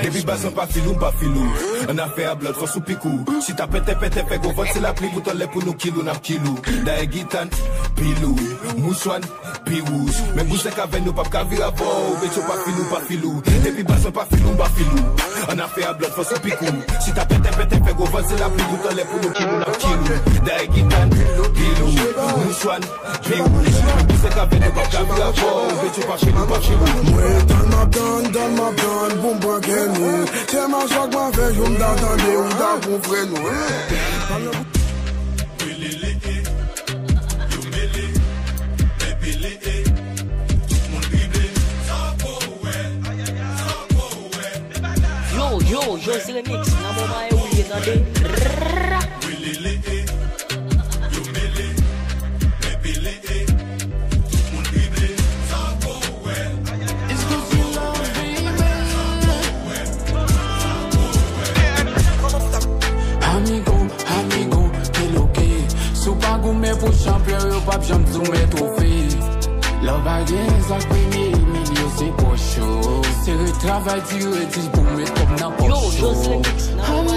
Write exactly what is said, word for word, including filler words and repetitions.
Depi baz mwen pa filou, m pa filou. An afè a blòd, fòs ou pik ou. Chita pètè pètè, fè gwo vant, se lapli bout anlè pou nou kilou, n ap kilou. Dayè gita n pilou, mouchwa n pi wouj. Men bouzen kavèn yo p ap ka vire avè w. Betyo pa filou, pa filou. Depi baz mwen pa filou, m pa filou. An afè a blòd, fòs ou pik ou. Chita pètè pètè, fè gwo vant, se lapli bout anlè pou nou kilou, n ap kilou. Dayè gita n pilou, mouchwa n pi wouj. Men bouzen kavèn yo p ap ka vire avè w. Betyo pa filou, pa filou. Mwen tann m ap tann, tann m ap tann pou m pran kè nou. Se machòk m ap fè jou m ta tande ou ta pou frè nou. Yo, yo, Josi Remix, nan moman e ou ye tande. Rrrra. Amigo, amigo, que lo que? Si w pa goumen pou chanpyon, yo p ap janm di w men twofe. Lè w pa gen zak premye, milye se pòch yo. Se retravay di yo e di pou met kòb nan pòch yo.